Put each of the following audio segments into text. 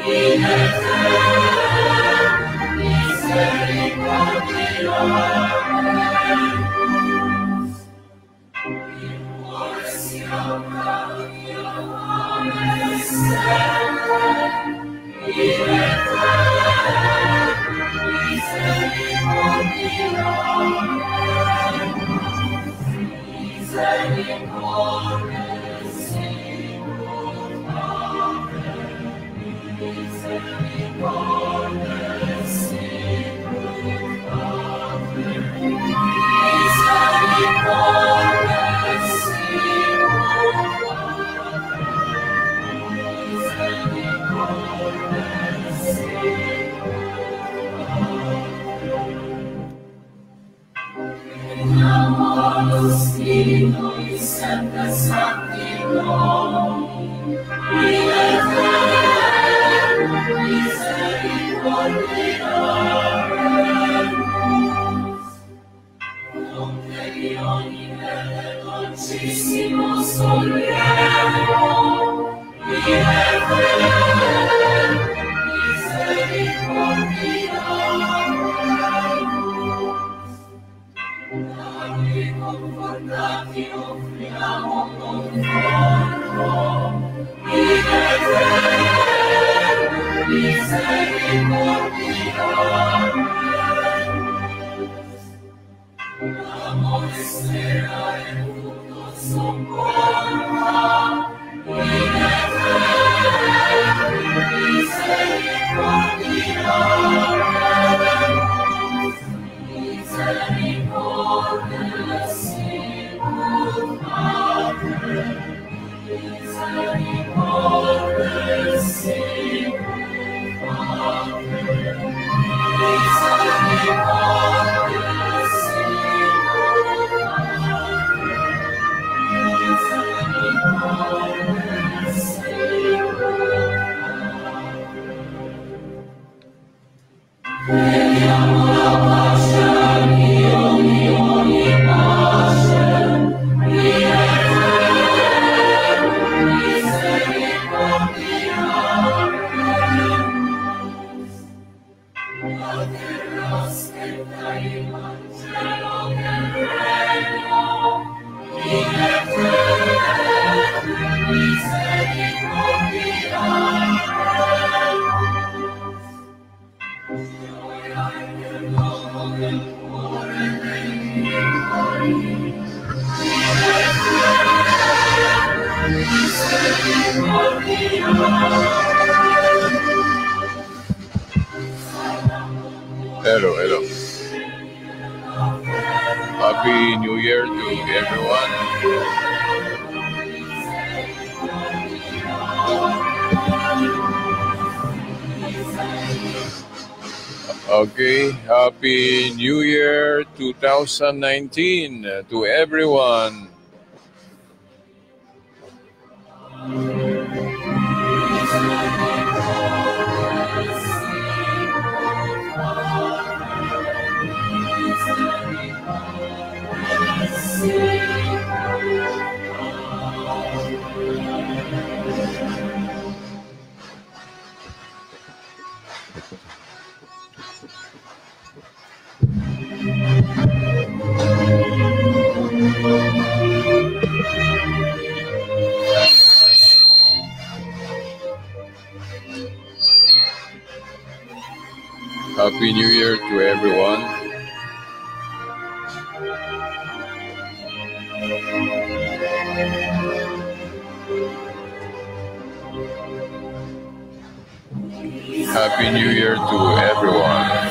In aeternum misericordia eius. In siam gratia semper, in aeternum misericordia eius. Misericordes sicut Pater, misericordes sicut Pater, misericordes sicut Pater, misericordes sicut Pater. Veniamus in nobis semper Sancti Domini, in aeternum misericordia eius. Fonte ogni bene dolcissimo sollievo, in aeternum misericordia eius. Da lui confortati offriamo conforto, in aeternum misericordia eius. Amor spera et tutto sopporta, in aeternum misericordia eius. Misericordes sicut Pater, misericordes sicut Pater, misericordes sicut Pater, misericordes sicut Pater. Vediamo la pace a Dio mio ogni pace, in aeternum misericordia eius. La terra aspetta il Vangelo del regno, in aeternum misericordia eius. Gioia e perdono del cuore dei piccoli, in aeternum misericordia eius. Hello, hello. Happy New Year to everyone. Okay, Happy New Year 2019 to everyone. Happy New Year to everyone. Happy New Year to everyone.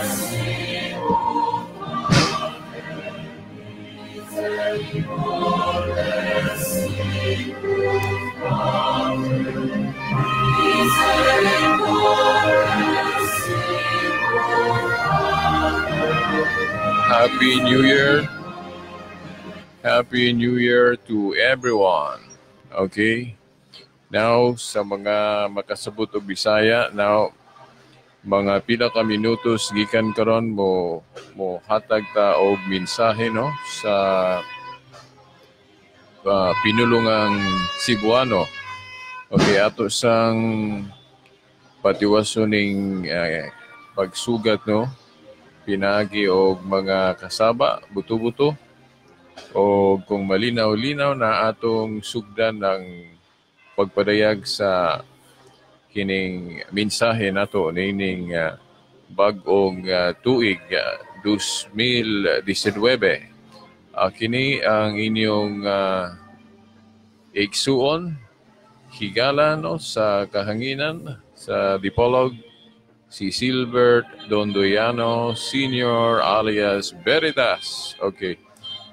Happy New Year. Happy New Year to everyone. Okay. Now, sa mga makasabot og Bisaya, now, mga pila ka minutos gikan karon mo hatag ta og mensahe, no, sa pinulungang Cebuano. Okay, ato sang patiwason ning pagsugat, no, pinaagi og mga kasaba, buto-buto, o kung malinaw-linaw na atong sugdan ng pagpadayag sa kining mensahe nato nining bag-ong tuig 2019. Kini ang inyong igsuon, higala, no, sa kahanginan sa Dipolog, si Silbert Dondoyano Senior alias Veritas. Okay.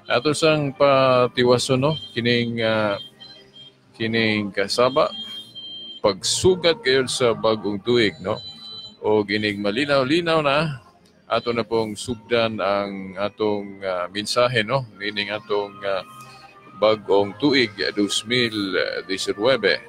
Ato sang patiwason, no, kining kining kasaba pagsugat kayo sa bagong tuig, no, o ginig malinaw-linaw na ato na pong sugdan ang atong mensahe, no, nining atong bagong tuig 2019.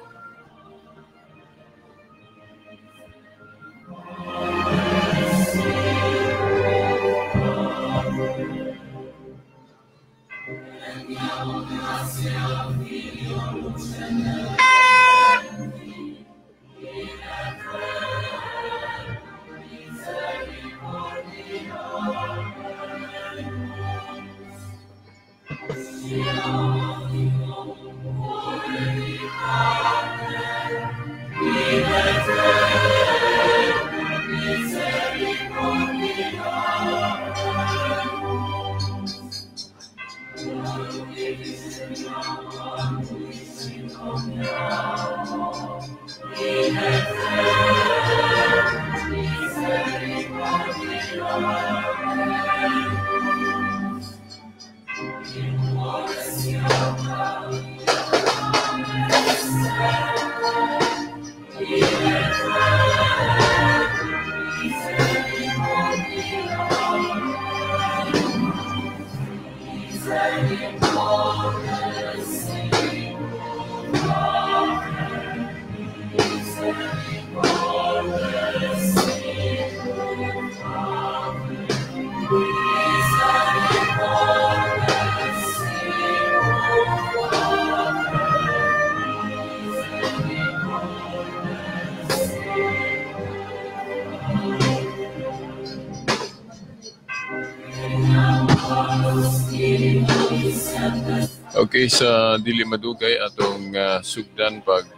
Okay, sa dili madugay atong sugdan pag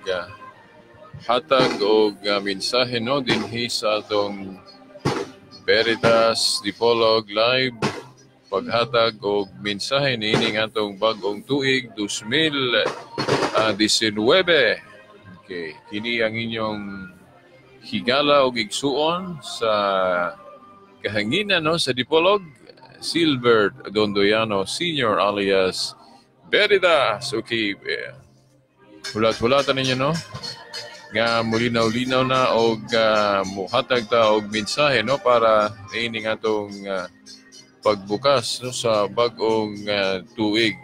hatag og mensahe, no, dinhi sa atong Veritas Dipolog Live, paghatag og mensahe niining atong bag-ong tuig 2019. Okay, kini ang inyong higala og igsuon sa kahanginan, no, sa Dipolog, Silbert Dondoyano Senior alias Veritas. Okay, hulat-hulatan ninyo, no, nga mulinaw-linaw na og muhatag ta og mensahe, no, para niining atong pagbukas, no, sa bag-ong tuig.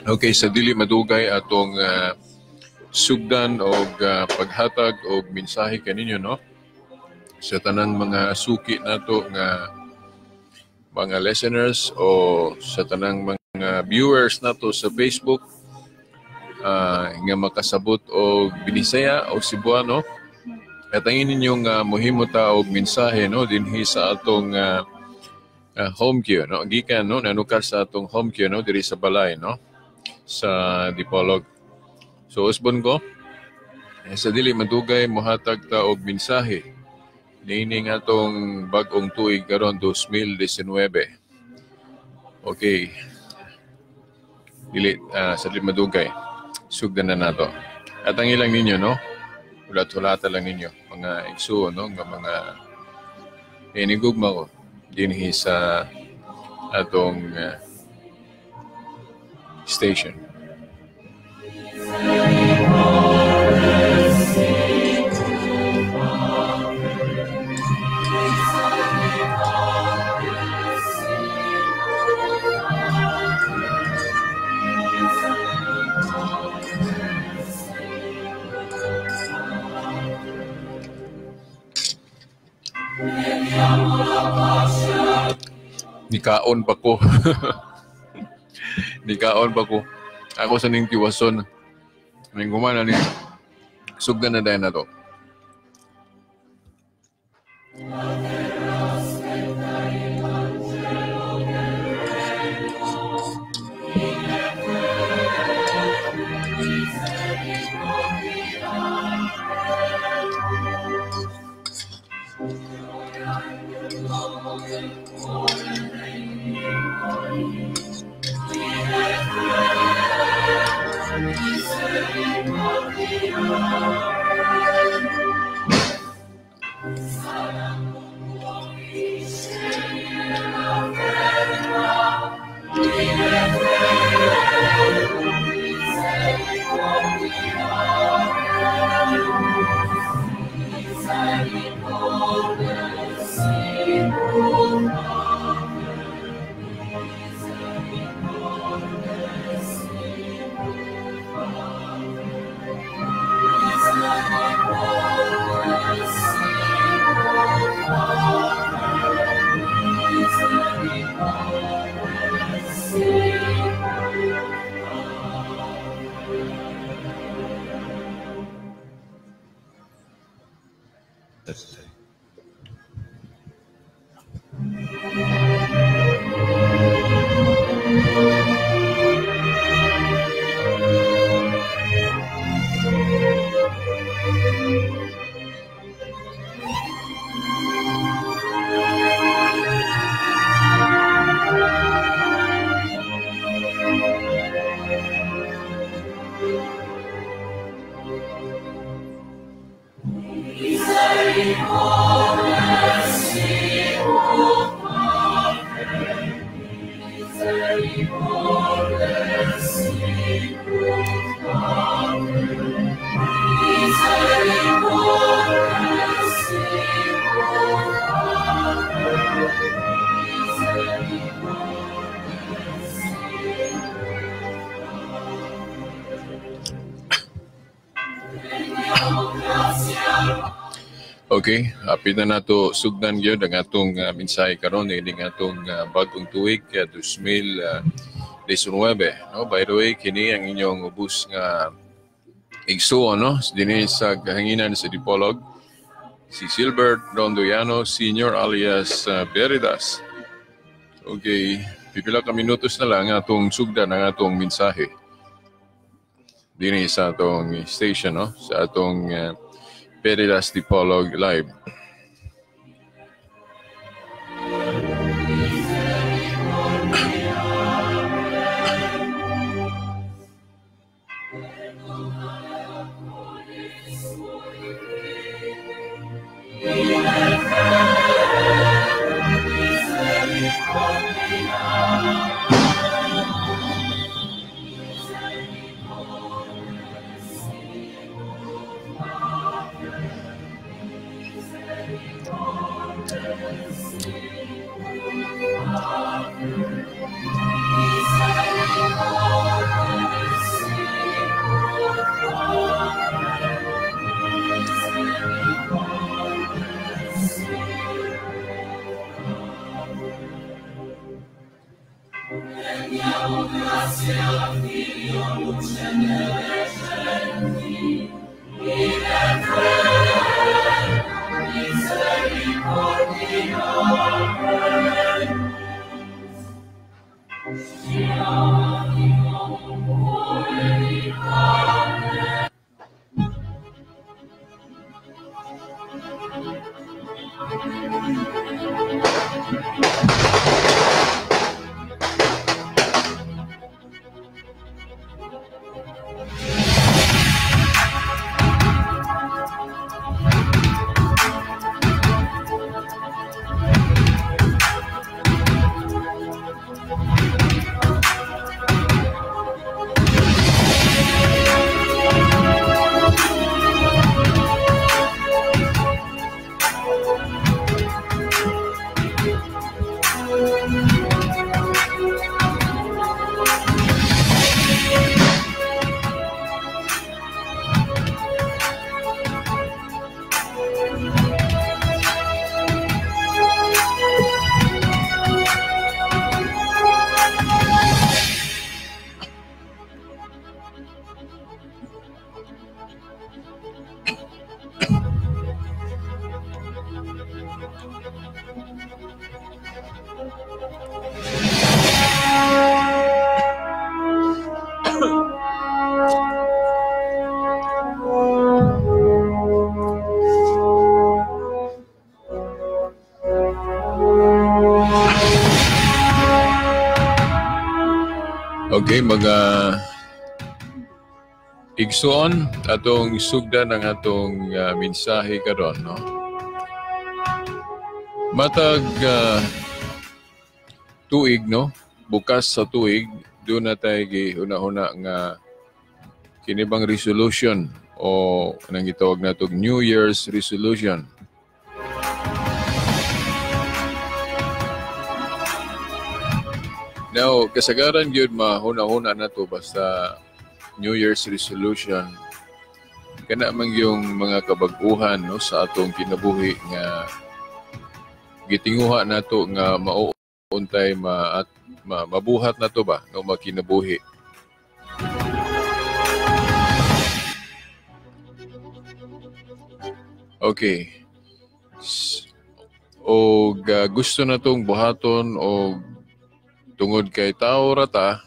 Okay, sa dili madugay atong sugdan og paghatag og mensahe kaninyo, no? Sa tanang mga suki nato nga mga listeners o sa tanang mga viewers nato sa Facebook nga makasabot og Binisaya o Cebuano. At ang inyong muhimo ta og mensahe, no, dinhi sa atong home queue, no? Gikan, no, nanukar sa atong home queue, no, diri sa balay, no, sa Dipolog. So usbon ko, sa dili madugay mohatag ta og mensahe Niini nga tong bag-ong tuig karon 2019. Okay. Dili sa dili madugay. Sugdan na nato. At ang ilang ninyo, no? Hulat-hulata lang ninyo mga igsuon, no, nga mga inigugma ko dinhi sa atong station. Nikaon pa ko. Nikaon pa ko. Ako sa ning tiwason. Ning gumana ni sugdan na dayon na to. Okay, hapit na nato sugdan gyud ang atong mensahe karon ining atong bag-ong tuig 2019, no? By the way, kini ang inyong ubos nga igsuon, no, dinhi sa kahanginan sa Dipolog, si Silbert Rondoyano Senior alias Veritas. Okay, pipila ka minutos na lang atong sugdan ang atong mensahe dinhi sa atong station, no, sa atong Veritas Dipolog Live. Okay, mga igsoon, atong sugdan ang atong mensahe karon, no? Matag tuig, no? Bukas sa tuig, doon na tayo gihuna-huna nga kinibang resolution o anong gitawag nato New Year's resolution. Now, kasagaran gyud mahuna-huna na to basta New Year's resolution kana man yung mga kabag-uhan, no, sa atong kinabuhi nga gitinguha nato nga mauuntay mabuhat nato ba, no, makinabuhi. Okay. O gusto natong buhaton o tungod kay tao rata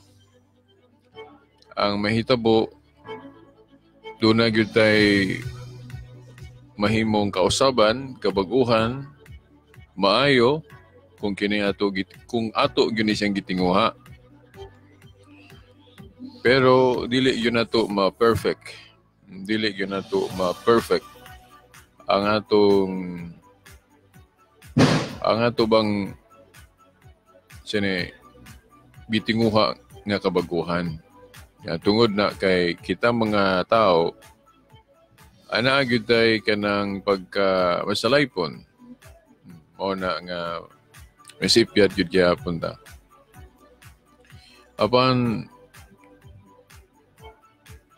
ang mahitabo, doon na gyud tay mahimong kausaban, kabag-uhan, maayo kung kini ato kung ato gyud ni siyang gitinguha. Pero dili gyud nato ma-perfect. Dili gyud nato ma-perfect ang ato bang sini gitinguha nga kabaguhan. Ya, tungod na kay kita mga tao ana gyud tay kanang pagka masalaypon. Mao na nga mesipyat gyud gyapon ta. Apan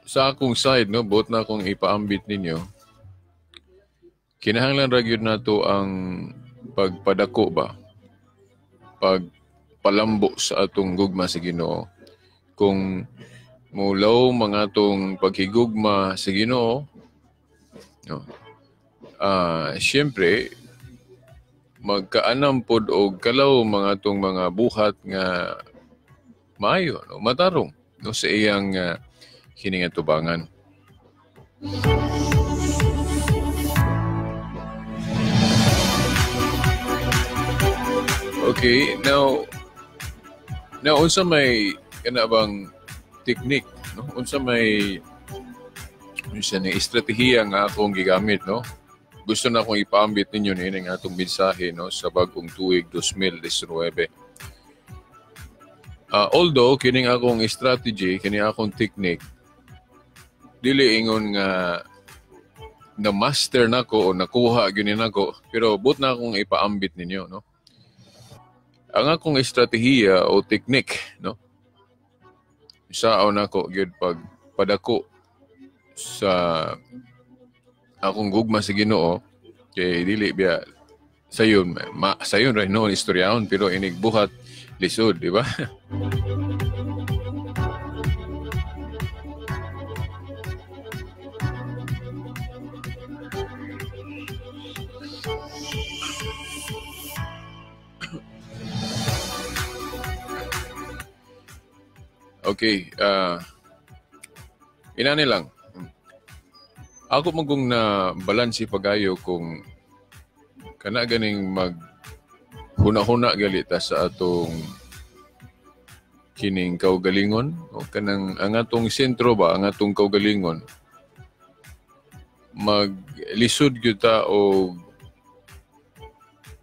sa akong side, no, buot na akong ipaambit ninyo. Kinahanglan ra gyud nato ang pagpadako ba? Pagpalambo sa atong gugma sa Ginoo. Kung mulaw mga atong paghigugma sa Ginoo, no, siyempre magkaanam pod og kalaw mga atong mga buhat nga maayo, no, matarong, no, sa iyang hiningatubangan. Okay, now unsa may kana bang technique, no? Unsa may unsa ni estratehiya nga akong gigamit, no? Gusto na akong ipaambit ninyo niini nga atong mensahe, no, sa bagong tuig 2019. Although kining akong strategy, kining akong technique, dili ingon nga na master nako o nakuha gyud ni nako, pero but na akong ipaambit ninyo, no? Ang akong estratehiya o technique, no, saon nako gyud pagpadako sa akong gugma sa Ginoo, kay dili biya sayon sayon ra noon istoryahon, pero inig buhat lisod, di ba? Okay, inani lang. Ako magong na balanse pagayo kung kana ganing mag huna-huna gali ta sa atong kining kaugalingon o kanang ang atong sentro ba, ang atong kaugalingon, maglisod gyud ta og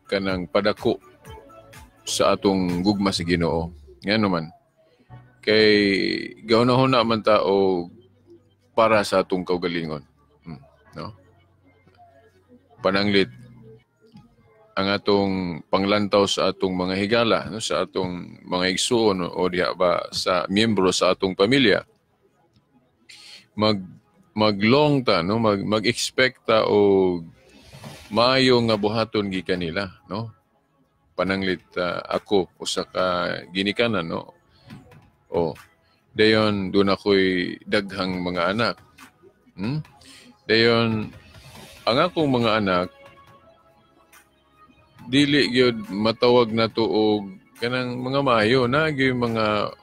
kanang padako sa atong gugma sa Ginoo. Ngano man kay gahuna-huna man ta og para sa atong kaugalingon. No? Pananglit ang atong panglantaw sa atong mga higala, no, sa atong mga igsuon o diha ba sa miyembro sa atong pamilya. Maglong ta, no, mag-expect ta og maayo nga buhaton gikan nila, no? Pananglit ako usa ka ginikanan, no. O dayon doon ako'y daghang mga anak. Dayon ang akong mga anak dili gyud matawag na to og kanang mga maayo na gyud, mga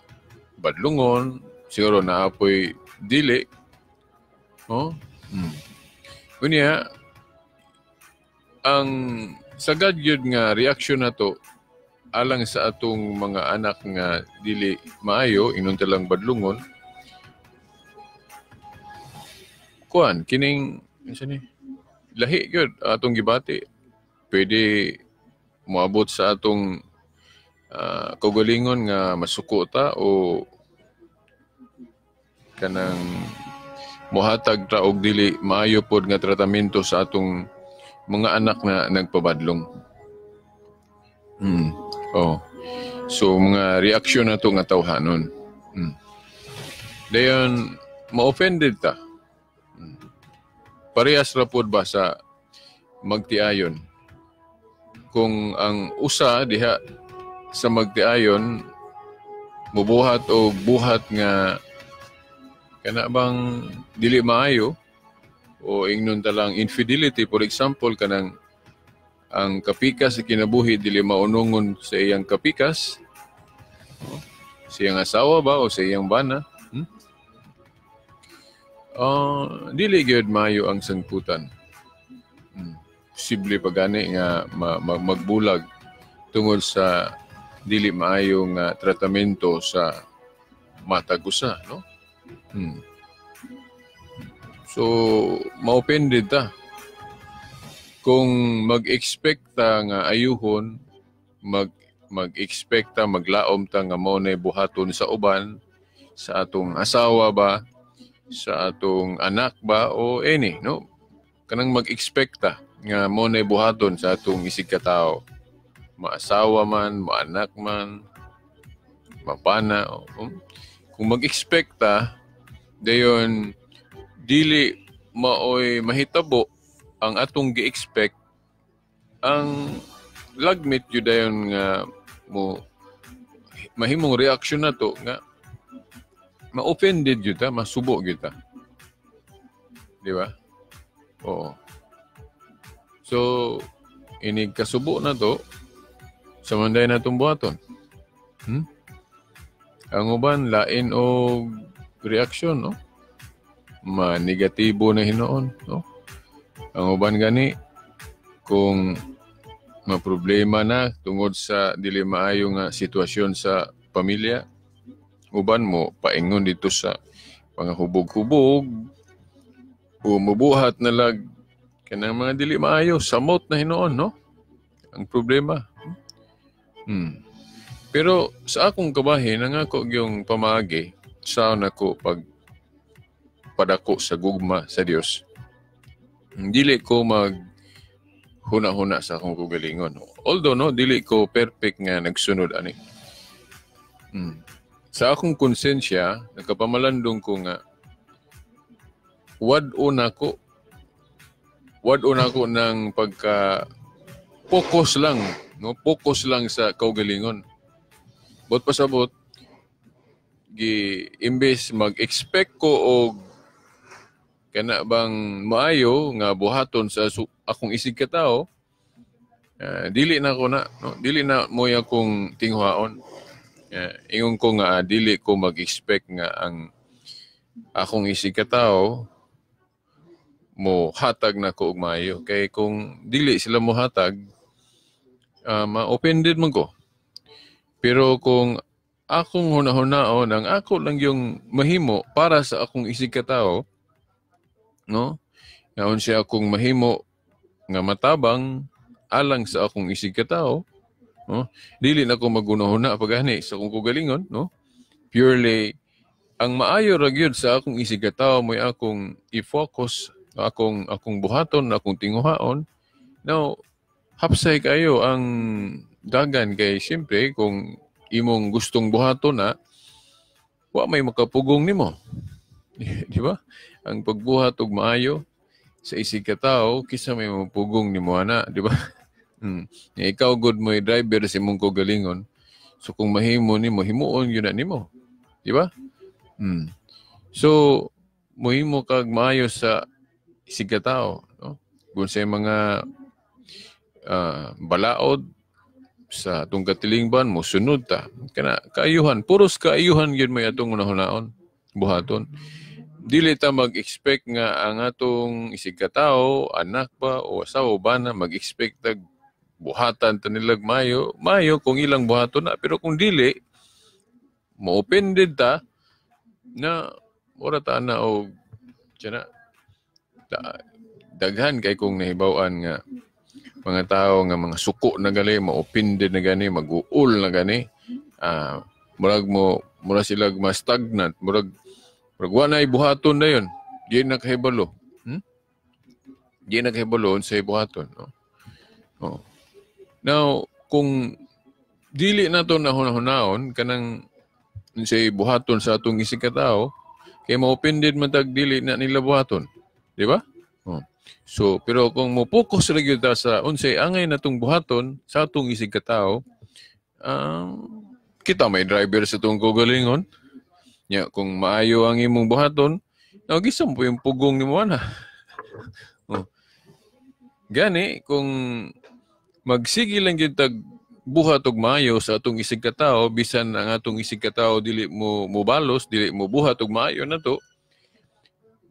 badlungon siguro na apoy dili. Oh. Unya ang sagad gyud nga reaksyon nato alang sa atong mga anak nga dili maayo, ingon ta lang badlungon, kuan kining unsa ni lahi gyud atong gibati. Pwede moabot sa atong kaugalingon nga masuko ta o kanang mohatag ta og dili maayo pod nga tratamento sa atong mga anak na nagpabadlong. Oh. So mga reaksyon nato nga tawhanon. Dayon ma-offended ta. Parehas ra pod ba sa magtiayon. Kung ang usa diha sa magtiayon mubuhat o buhat nga kana bang dili maayo o ingnon ta lang infidelity, for example, kanang ang kapikas sa kinabuhi dili maunungon sa iyang kapikas, sa iyang asawa ba o sa iyang bana, dili gyud maayo ang sangputan. Posible pa gani nga magbulag tungod sa dili maayo nga tratamento sa matag usa, no? So ma-offended ta kung mag-expect ta nga ayuhon, mag-expect ta, maglaom ta nga mao nay buhaton sa uban, sa atong asawa ba, sa atong anak ba o any, no? Kanang mag-expect ta nga mao nay buhaton sa atong isig ka tawo, maasawa man, maanak man, mapana. Kung mag-expect ta, dayon dili maoy mahitabo ang atong gi-expect, ang lagmit yun dayon nga mo mahimong reaksyon na to nga ma-offended yun ta, masubo yun ta. Di ba? Oo. So, inig kasubo na to, sa manday na itong buhaton. Ang uban, lain o reaksyon, no? Ma-negatibo na hinoon, no? Ang uban gani, kung maproblema na tungod sa dili maayo nga sitwasyon sa pamilya, uban mo paingon dito sa mga hubog-hubog o mubuhat na lag kanang mga dili maayo, samot na hinoon, no? Ang problema. Pero sa akong kabahin, ang ako yung pamaagi sa nako pag padako sa gugma sa Dios. Dili ko mag huna-huna sa akong kaugalingon. Although no, dili ko perfect nga nagsunod ani. Sa akong konsensya, nagkapamalandong ko nga wad-o na ko ng pagka focus lang, no? Focus lang sa kaugalingon. Bot pasabot, gi imbes mag-expect ko og kana bang maayo nga buhaton sa akong isig katao, dili na ko na, no? Dili na moy akong tinghuaon. Ingon ko nga dili ko mag-expect nga ang akong isig katao mo hatag na ko og maayo. Kay kung dili sila mo hatag, Ma-offended man ko. Pero kung akong hunahunaon ang ako lang yung mahimo para sa akong isig katao, no? Nga siya akong mahimo nga matabang alang sa akong isig katao, no? Dili na ko magunahuna pagani sa akong kaugalingon, no? Purely ang maayo ra gyud sa akong isig katao mo'y akong i-focus, akong buhaton, akong tinguhaon. Now, hapsay kayo ang dagan kay siyempre kung imong gustong buhaton na, wa may makapugong nimo. Di ba? Ang pagbuhat og maayo sa isig katao, kisa may mapugong nimo ana, di ba? Ikaw gud mo'y driver sa imong kaugalingon. So kung mahimo nimo, himuon gyud na nimo. Di ba? So mohimo kag maayo sa isig katao, no? Kung sa mga balaod sa atong katilingban, mosunod ta. Kana kaayuhan, puros kaayuhan gyud may atong hunahunaon, buhaton. Dili ta mag-expect nga ang atong isig katao, anak ba o asawa ba na mag-expect tag buhatan ta nilag mayo, mayo kung ilang buhaton na, pero kung dili mo-offended ta na ora ta na og tiyan na daghan kay kung nahibaw-an nga mga tao nga mga suko na gali, ma-offended na gani, mag-uul na gani, murag mo mura sila mas stagnant, murag murag wa na buhaton na yun. Di na kahibalo. Di na kahibalo unsay buhaton, no? Oh. Now, kung dili na to nahuna-hunaon kanang unsay buhaton sa atong isig katao, kay ma-offended man tag dili na nila buhaton. Di ba? Oh. So, pero kung mo-focus ra gyud ta sa unsay angay natong buhaton sa atong isig katao, kita may driver sa atong kaugalingon. Nya kung maayo ang imong buhaton, now gisa mo yung pugong nimo ana. Oh. Gani kung magsige lang gyud tag buhat og maayo sa atong isig katao, bisan ang atong isig katao dili mo mobalos, dili mo buhat og maayo nato,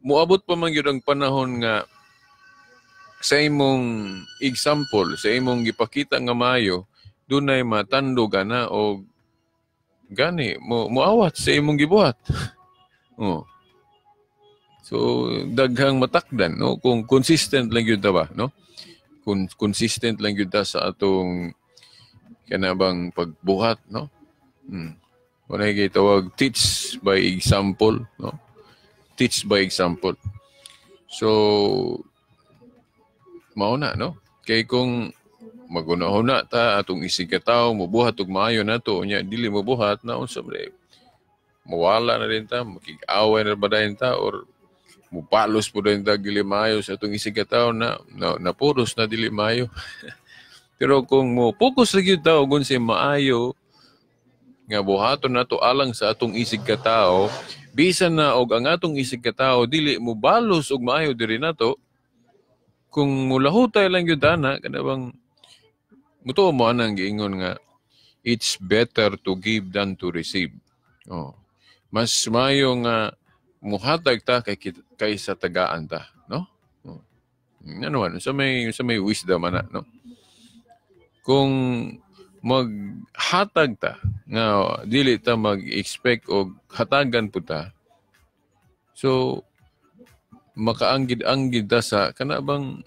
moabot pa man gyud ang panahon nga sa imong example, sa imong gipakita nga maayo, dunay matandog ana og gani mo moawat sa imong gibuhat. Oh. So daghang matakdan, no, kung consistent lang gyud ta ba, no? Kung consistent lang gyud ta sa atong kanabang pagbuhat, no? Wala gitawag teach by example, no? Teach by example. So mao na, no? Kay kung maguna-huna ta atong isig katao mobuhat og maayo nato, unya dili mobuhat na, unsa man, mawala na din ta, makig-away na ba dayon ta or mupalos po dayon ta dili maayo sa atong isig katao na, na napuros na dili maayo. Pero kung mo focus ra gyud ta og unsay maayo nga buhaton nato alang sa atong isig katao, bisan na og ang atong isig katao dili mobalos og maayo diri nato, kung mulahutay lang gyud ana, kana bang mutuo mo anang giingon nga it's better to give than to receive. Oh. Mas maayo nga muhatag ta kay kaysa tagaan ta, no? Oh. Ano man, sa may wisdom ana, no? Kung maghatag ta nga dili ta mag-expect og hatagan pud ta, so makaanggid-anggid ta sa kana bang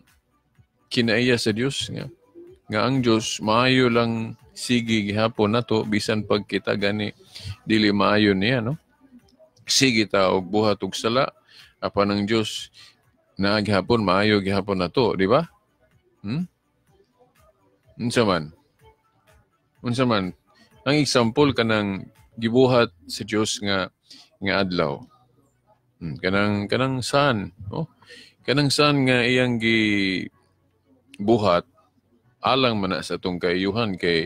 kinaiya sa Dios nga nga ang Dios maayo lang sige gihapon nato bisan pag kita gani dili maayo niya, no? Sige ta og buhat og sala, apan ang Dios naa gihapon maayo gihapon nato, di ba? Unsa man? Unsa man? Ang example kanang gibuhat sa Dios nga nga adlaw. Kanang sun, no? Kanang sun nga iyang gibuhat alang man na sa atong kaayuhan kay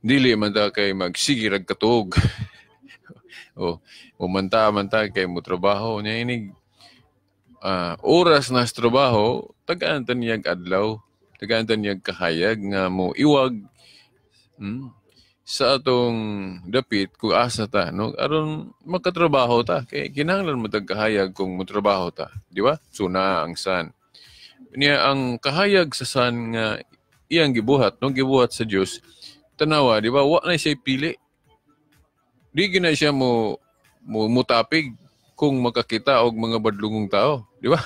dili man ta kay magsige rag katuog. O umanta man ta kay mo trabaho nya inig oras na sa trabaho, tagaan ta niyag adlaw, tagaan ta niyag kahayag nga mo iwag sa atong dapit kung asa ta, no, aron makatrabaho ta kay kinahanglan mo tag kahayag kung motrabaho ta, di ba? So naa ang sun. Niya ang kahayag sa sun nga iyang gibuhat, no, gibuhat sa Dios. Tanawa, di ba? Wa na siya pili. Di gina siya mo mo mutapig kung makakita og mga badlungong tao, di ba?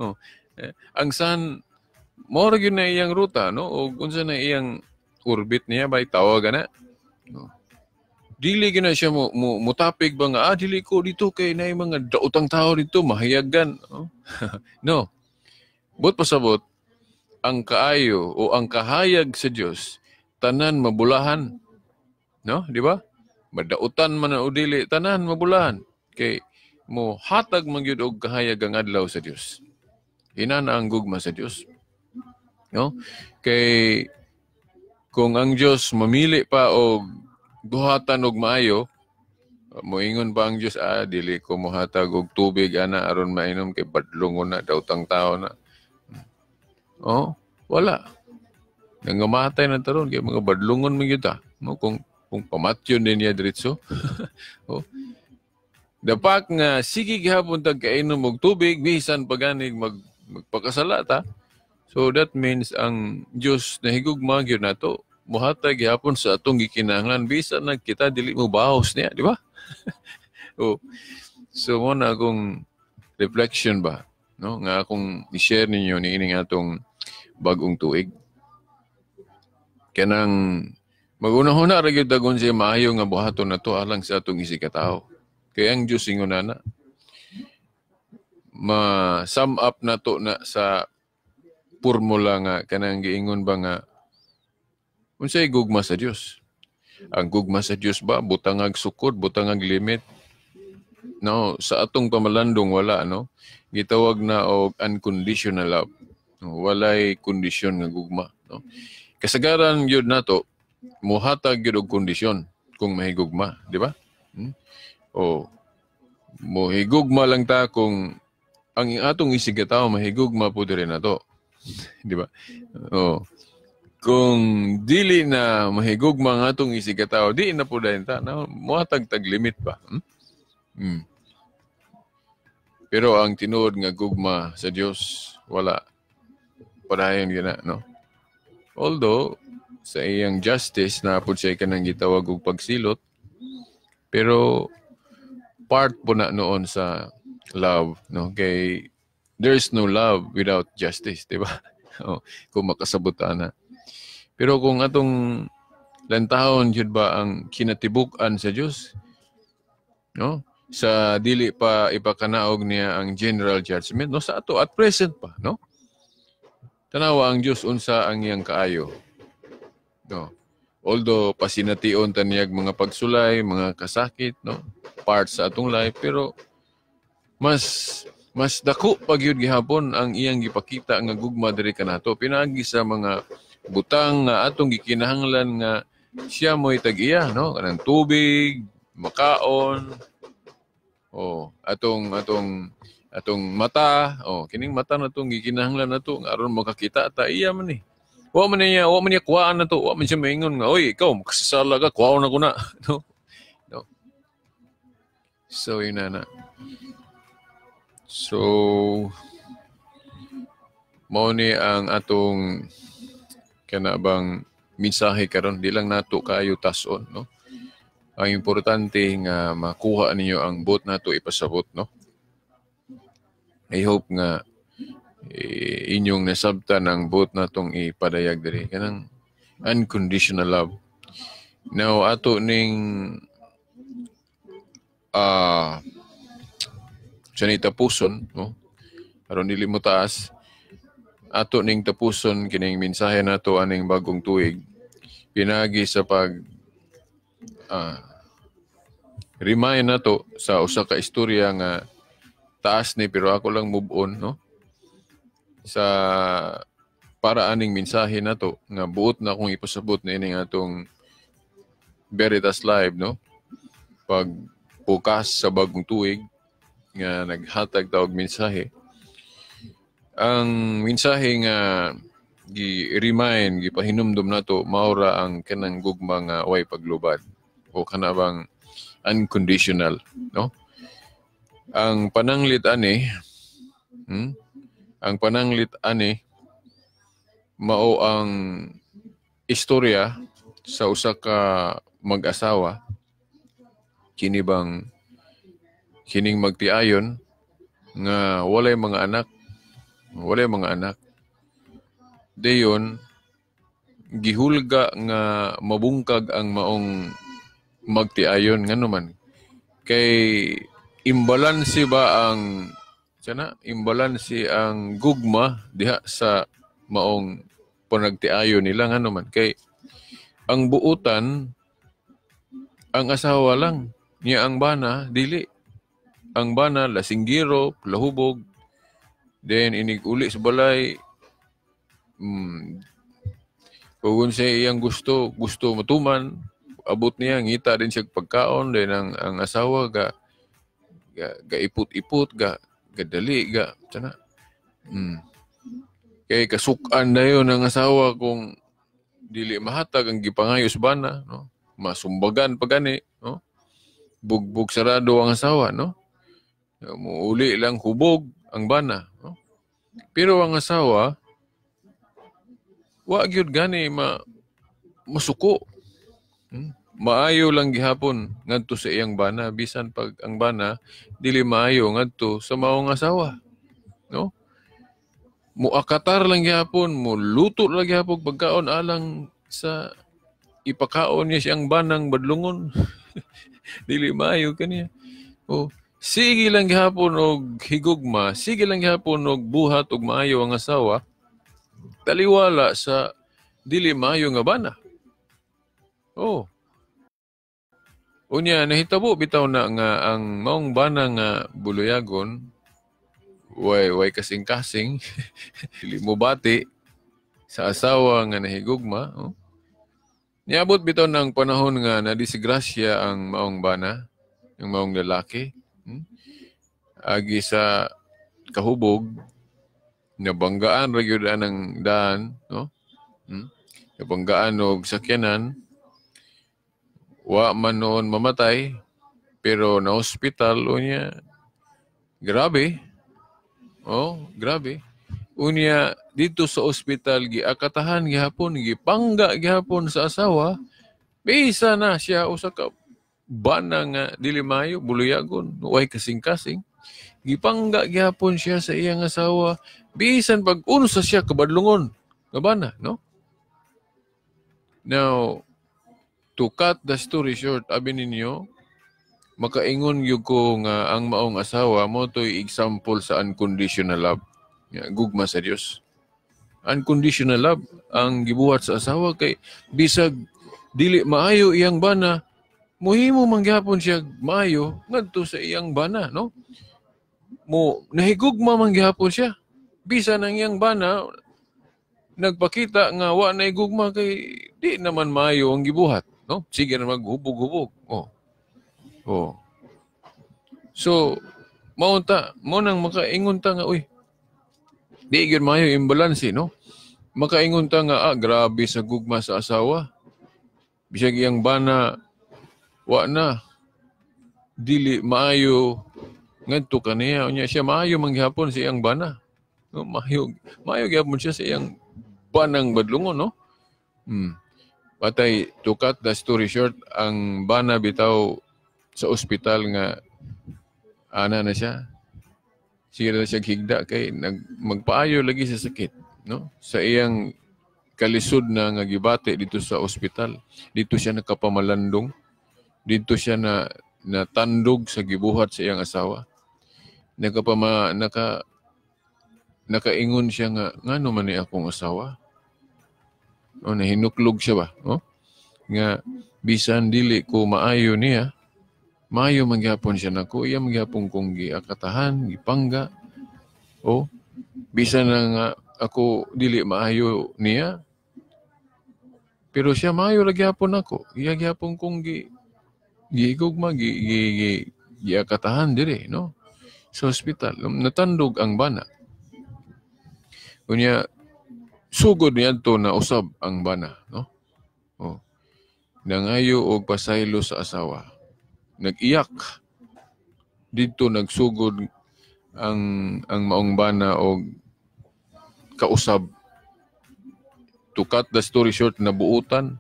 Oh. Eh, ang sun mao ra gyud na iyang ruta, no? O unsa na iyang orbit niya ba tawag ana? No. Dili gyud na siya mo mutapig ba nga dili ko dito kay naay mga daotang tao dito mahayagan, no? No. But pasabot ang kaayo o ang kahayag sa Dios tanan mabulahan. No, di ba? Madautan man o dili, tanan mabulahan kay mo hatag man gyud og kahayag ang adlaw sa Dios. Inana ang gugma sa Dios. No? Kay kung ang Dios mamili pa og buhatan og maayo, moingon pa ang Dios, dili ko mohatag og tubig ana aron mainom kay badlongon na daotang tao na. Oh, wala. Nangamatay na taron kay mga badlongon man gyud ta. No, kung pamatyon din niya diretso. Oh. Dapat nga sige gihapon tag kainom og tubig bisan paganig magpakasala ta. So that means ang Dios nahigugma gyud nato, mohatag gihapon sa atong gikinahanglan bisan na kita dili mo bahos niya, di ba? Oh. So mo na akong reflection ba, no, nga akong i-share ninyo niining atong bag-ong tuig. Kanang magunahuna ra gyud dagon siya maayo nga buhaton nato alang sa atong isigkatawo. Kay ang Dios ingon ana. Ma-sum up nato na sa formula nga kanang giingon ba nga unsay gugma sa Dios? Ang gugma sa Dios ba butangag sukod, butangag limit? No, sa atong pamalandong wala, no. Gitawag na og unconditional love. No, walay kondisyon nga gugma, no. Kasagaran gyud nato mohatag gyud og kondisyon kung mahigugma, di ba? O mohigugma lang ta kung ang atong isigkatawo mahigugma po diri nato. Di ba? O kung dili na mahigugma ang atong isigkatawo, di na po dayon ta, no? Mohatag tag limit ba? Hmm? Hmm. Pero ang tinuod nga gugma sa Dios wala padayon gyud na, no? Although sa iyang justice na pud siya kanang gitawag og pagsilot, pero part po na noon sa love, no? Kay there's no love without justice, di ba? Oh, kung makasabot na. Pero kung atong lantahon jud ba ang kinatibuk-an sa Dios, no? Sa dili pa ipakanaog niya ang general judgment, no, sa ato at present pa, no? Tanawa ang Dios unsa ang iyang kaayo. No. Although pasination ta niyag mga pagsulay, mga kasakit, no, part sa atong life, pero mas mas dako pa gyud gihapon ang iyang gipakita nga gugma diri kanato pinaagi sa mga butang nga atong gikinahanglan nga siya mo'y tag-iya, no, kanang tubig, makaon, oh, atong atong atong mata, oh, kining mata natong gikinahanglan nato nga aron makakita ta, iya man ni. Wa man niya kuhaan na to, wa man siya maingon nga, "Oy, ikaw makasasala ka, kuhaon na ko na." No. No. So yun na na. So mao ni ang atong kana bang mensahe karon, di lang nato kaayo tas-on, no. Ang importante nga makuha ninyo ang buot nato ipasabot, no. I hope nga inyong nasabtan ang buot natong ipadayag diri, kanang unconditional love. Now ato ning sa ni tapuson, no, aron dili mo taas, ato ning tapuson kining mensahe nato aning bagong tuig pinaagi sa pag remind nato sa usa ka istorya nga taas ni, pero ako lang move on, no, sa para aning mensahe nato nga buot na akong ipasabot na ining atong Veritas Live, no, pag bukas sa bagong tuig nga naghatag ta og mensahe. Ang mensahe nga gi-remind, gipahinumdum nato maura ang kanang gugma nga way paglubad o kana bang unconditional, no. Ang pananglit ani, Ang pananglit ani Mao ang istorya sa usa ka mag-asawa, kini bang kining magtiayon nga walay mga anak, walay mga anak. Dayon gihulga nga mabungkag ang maong magtiayon. Ngano man? Kay imbalanse ba ang sana, imbalanse ang gugma diha sa maong panagtiayon nila. Ngano man? Kay ang buutan ang asawa lang niya, ang bana dili. Ang bana lasinggiro, lahubog, then inig uli sa balay, kung siya iyang gusto gusto matuman, abot niya, ngita din siya pagkaon. Then ang asawa ga iput-iput, ga gadali ga sana. Kay kasukan na yun ang asawa kung dili mahatag ang gipangayo sa bana, no? Masumbagan pa gani, no? Bugbog sarado ang asawa, no? Muuli lang, hubog ang bana, no? Pero ang asawa wa gyud gani masuko. Maayo lang gihapon ngadto sa iyang bana bisan pag ang bana dili maayo ngadto sa maong asawa, no? Muakatar lang gihapon, muluto lang gihapon pagkaon alang sa ipakaon niya siyang banang badlungon. Dili maayo kaniya. Oh, sige lang gihapon og higugma, sige lang gihapon og buhat og maayo ang asawa, taliwala sa dili maayo nga bana. Oh. Unya nahitabo bitaw na nga ang maong bana nga buluyagon, way kasing-kasing, dili mo bati sa asawa nga nahigugma. Oh. Niabot bitaw ng panahon nga nadisgrasya ang maong bana, ang maong lalaki. Agi sa kahubog, nabanggaan ra gyud anang daan, no? Nabanggaan og sakyanan. Wa man noon mamatay, pero na ospital. Unya grabe. Oh, grabe. Unya dito sa ospital giakatahan gihapon, gipangga gihapon sa asawa. Bisa na siya usa ka bana nga dili maayo, buluyagon, way kasing-kasing. Gipangga gihapon siya sa iyang asawa bisan pag unsa siya kabadlungon nga bana, no? Now, to cut the story short, abi ninyo, makaingon gyud ko nga ang maong asawa mo to'y example sa unconditional love. Gugma sa Dios. Unconditional love ang gibuhat sa asawa kay bisag dili maayo iyang bana, muhimo man gihapon siya maayo ngadto sa iyang bana, no? Mo nahigugma man gihapon siya. Bisan ang iyang bana nagpakita nga wa na higugma kay di naman maayo ang gibuhat, no? Sige na maghubog-hubog. Oh. Oh. So, maunta, mo nang makaingon ta nga, uy, di gyud maayo imbalanse, no? Makaingon ta nga, grabe sa gugma sa asawa. Bisag iyang bana, wa na, dili maayo ngadto kaniya. Unya siya maayo man gihapon sa iyang bana. No, maayo gihapon siya sa iyang banang badlungon, no? Patay, to cut the story short, ang bana bitaw sa ospital nga ana na siya. Sige na siya higda kay magpaayo lagi sa sakit, no? Sa iyang kalisod na nga gibati dito sa ospital. Dito siya nakapamalandong. Dito siya na natandog sa gibuhat sa iyang asawa. Nakaingon siya nga ngano man ni akong asawa? O, nahinuklog siya ba? Oh? Nga bisan dili ko maayo niya, maayo mangyapon siya nako, iya mangyapon kong giakatahan, gipangga. O, bisan na nga ako dili maayo niya, pero siya maayo ra gyapon ako. Iya gyapon kong giigugma, giakatahan dire, no? Sa ospital, natandog ang bana. Unya sugod niadto na usab ang bana, no? Oh. Nangayo og pasaylo sa asawa. Nag-iyak. Didto nagsugod ang maong bana og kausab To cut the story short, nabuutan.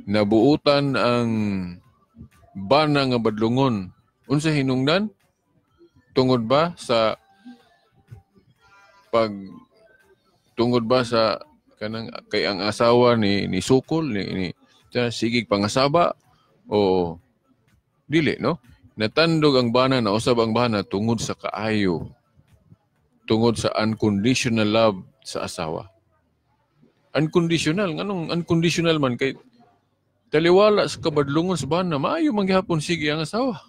Nabuutan ang bana nga badlungon. Unsa hinungdan? Tungod ba sa pag tungod ba sa kanang kay ang asawa ni sukol ni sigig pangasaba o dili, no? Natandog ang bana, nausab ang bana tungod sa kaayo, tungod sa unconditional love sa asawa. Unconditional, nganong unconditional man kay taliwala sa kabadlungon sa bana, maayo man gihapon sige ang asawa.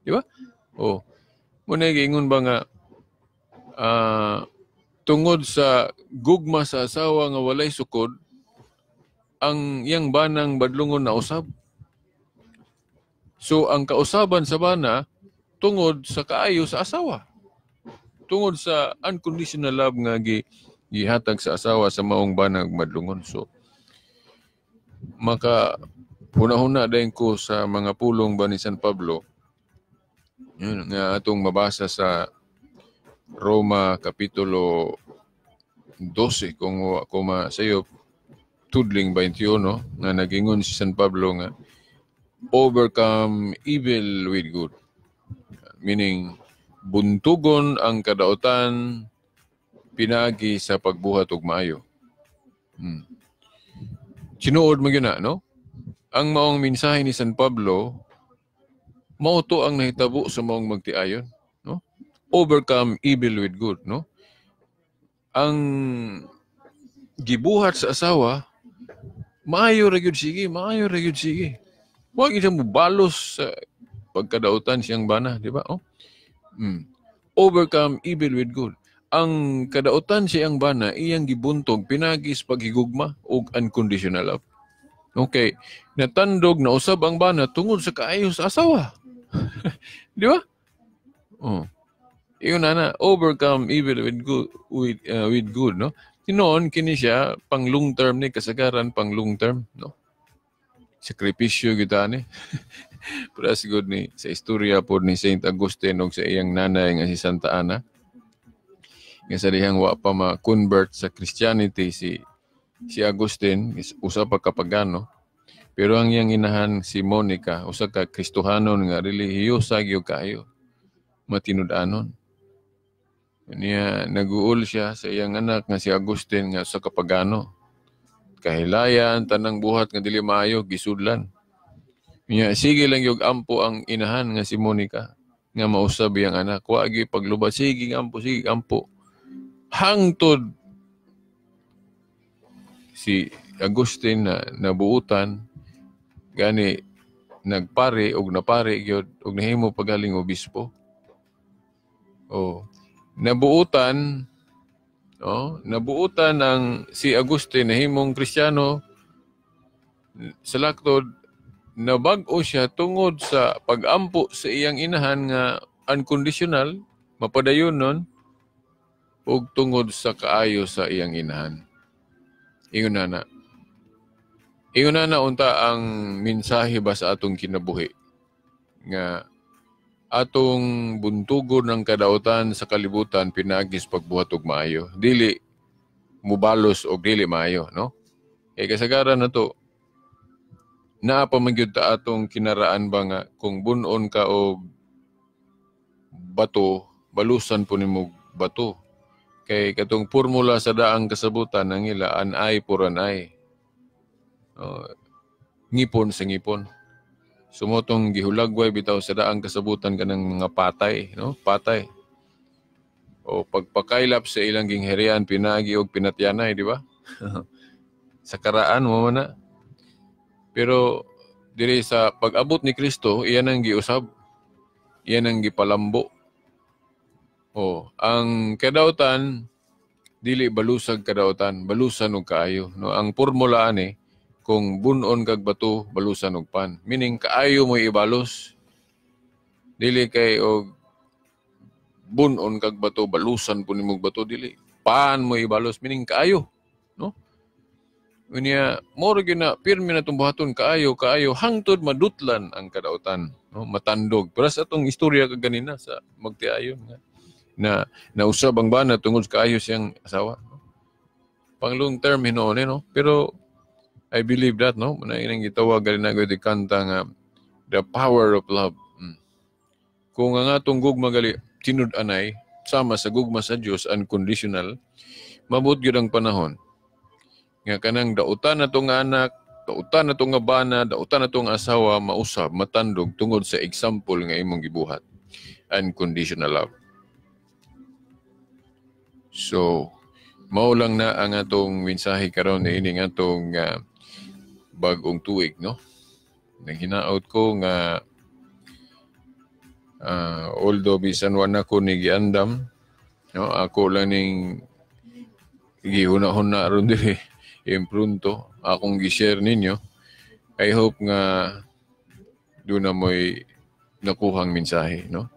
Di ba? Oh. Muna giingon ba nga tungod sa gugma sa asawa nga walay sukod, ang iyang banang badlungon na usab. So ang kausaban sa bana tungod sa kaayo sa asawa. Tungod sa unconditional love nga gihatag sa asawa sa maong banang madlungon. So maka huna-huna dayon ko sa mga pulong ba ni San Pablo, yun, nga atong mabasa sa Roma Kapitulo 12 kung kung sayo tudling 21 nga nagingon si San Pablo nga overcome evil with good, meaning buntugon ang kadautan pinagi sa pagbuhat og maayo. Tinuod man gyud na, no? Ang maong mensahe ni San Pablo mao to ang nahitabo sa maong magtiayon, no? Overcome evil with good, no? Ang gibuhat sa asawa, maayo ra gyud sige, maayo ra gyud sige. Wa gyud siya mobalos sa pagkadautan siyang bana, di ba? Oh. Overcome evil with good. Ang kadautan siyang bana iyang gibuntog pinagi sa paghigugma ug unconditional love. Okay, natandog na usab ang bana tungod sa kaayo sa asawa. Di ba? Oh. Iyon na, overcome evil with good, with good, no? Tinuon kini siya pang long term ni kasagaran, pang long term, no? Sakripisyo gyud ni. Pero sigud ni sa istorya pod ni Saint Augustine og sa iyang nanay nga si Santa Ana, nga sa dihang wa pa ma-convert sa Christianity si Augustine, usa pa ka pagano, pero ang iyang inahan si Monica, usa ka Kristohanon nga relihiyosa gyud kaayo, matinud-anon. Niya naguol siya sa iyang anak nga si Augustine nga usa ka pagano. Kahilayan tanang buhat nga dili maayo gisudlan. Niya sige lang gyud ampo ang inahan nga si Monica nga mausab iyang anak. Wa gyud paglubat, sige ampo, sige ampo. Hangtod si Augustine na nabuutan gani nagpare og napare gyud og nahimo pagaling obispo. Oh, nabuutan, oh, nabuutan ang si Augustine nahimong Kristiyano sa laktod, nabag-o siya tungod sa pag-ampo sa iyang inahan nga unconditional, mapadayon nun, ug tungod sa kaayo sa iyang inahan. Ingon na na. Ingon na na unta ang mensahe ba sa atong kinabuhi nga atong buntugon ng kadautan sa kalibutan pinaagi sa pagbuhat og maayo. Dili mubalos og dili maayo, no? Kay kasagaran na to, naa pa man gyud ta atong kinaraan ba nga kung bun-on ka og bato, balusan po nimo bato. Kay katong formula sa daang kasabutan ang ila, an eye for an eye. Oh, ngipon sa ngipon. Sumotong gihulagway bitaw sa daang kasabutan kanang mga patay, no? Patay. O pagpakaylap sa ilang gingharian pinagi og pinatyanay, di ba? Sa karaan mo man na. Pero diri sa pag-abot ni Kristo, iyan ang giusab. Iyan ang gipalambo. O, ang kadautan dili balusag kadautan, balusan og kaayo, no? Ang formula ani, kung bunon kag bato, balusan og pan. Meaning kaayo mo ibalos. Dili kay og bunon kag bato, balusan po nimog bato, dili. Pan mo ibalos, meaning kaayo, no? Unya, moro gyud na pirmi na itong buhaton kaayo, kaayo hangtod madutlan ang kadautan, no? Matandog. Pero sa atong istorya kaganina sa magtiayon nga na nausab ang bana tungod sa kaayo siyang asawa. No? Pang long term hinuon eh, no? Pero I believe that, no? Muna inang gitawag gali na gyud kanta nga the power of love. Kung ang atong gugma gali tinud-anay sama sa gugma sa Dios, unconditional, mabot gyud ang panahon nga kanang dautan na tong anak, dautan na tong bana, dautan na tong asawa, mausab, matandog tungod sa example nga imong gibuhat. Unconditional love. So, mao lang na ang atong mensahe karon niini nga atong bag-ong tuig, no? Naghinaot ko nga although bisan wa na ko ni giandam, no, ako lang ning gihuna-huna ron diri imprunto akong gi-share ninyo. I hope nga doon na mo'y nakuhang mensahe, no?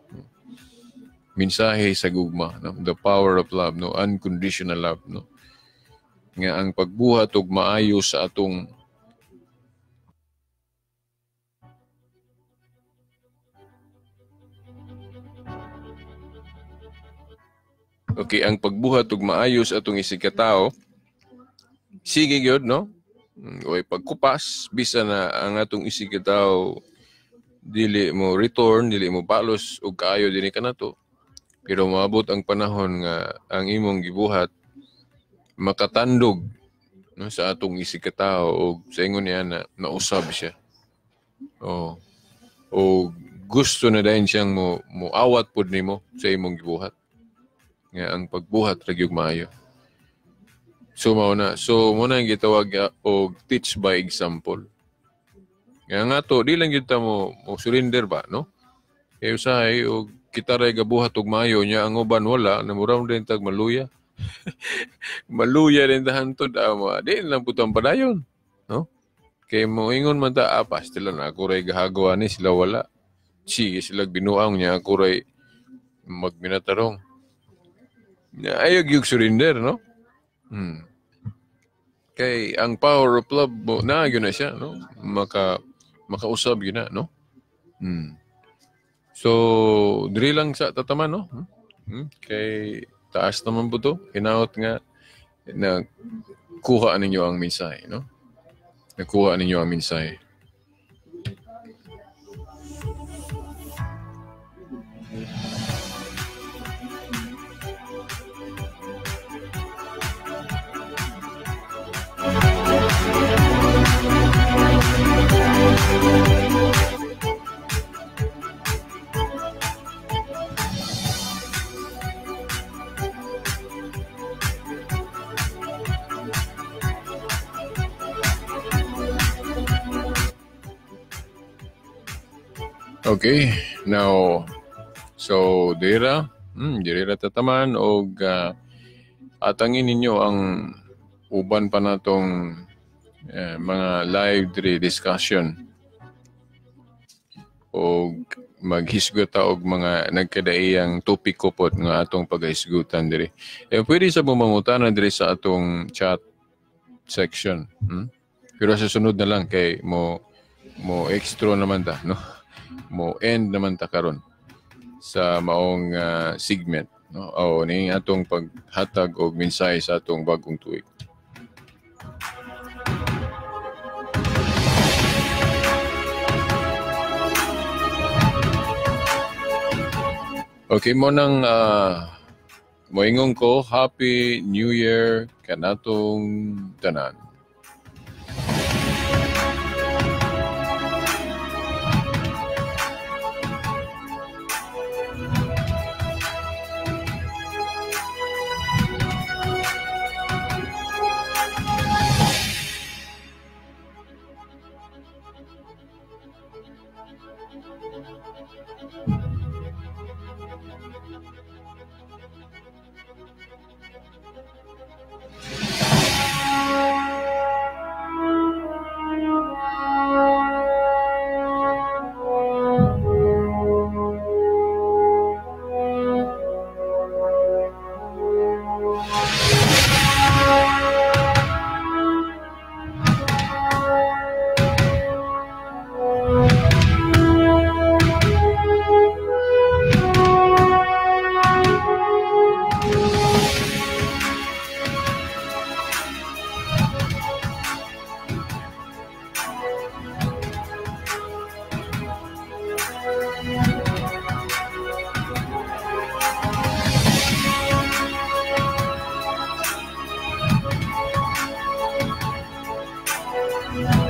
Mensahe sa gugma, no? The power of love, no? Unconditional love, no? Nga ang pagbuhat og maayo sa atong okay, ang pagbuhat og maayo sa atong isigkatao, sige gyud, no? Oy pagkupas bisan na ang atong isigkatao dili mo return, dili mo balos og kaayo dinhi kanato. Pero moabot ang panahon nga ang imong gibuhat makatandog, no, sa atong isigkatao og sa ingon niya na nausab siya. Oh. O gusto na dayon siyang mo awat pud nimo sa imong gibuhat. Nga ang pagbuhat ra gyud maayo. So mao na. So mo na ang gitawag og teach by example. Nga nga to di lang gyud ta mo surrender ba, no? Kay usahay og kita ray gabuhat og maayo nya ang uban wala, namuraw din tag maluya. Maluya din ta hantod amo. Di lang pud ang padayon, no? Kay moingon man ta pastil na ako ray gahagawa ni sila wala. Sige sila binuang nya ako ray magminatarong. Ayaw yung surrender, no? Kay ang power of love mo, na yun na siya, no? Makausab yun na, no? So, diri lang sa tataman, no? Kay taas naman po to. Hinaot nga na kuha ninyo ang mensahe, no? Nakuha ninyo ang mensahe. Okay, now, so dira, dira tataman og atangin ninyo ang uban pa natong mga live diri discussion og maghisgot ta og mga nagkadaiyang topiko pod nga atong paghisgutan diri. Eh, pwede sa mangutana diri sa atong chat section. Pero sa sunod na lang kay mo extra naman ta, no? Mo end naman ta karon sa maong segment, no? O ning atong paghatag og mensahe sa atong bagong tuig. Okay, mo nang moingon ko, Happy New Year kanatong tanan. Thank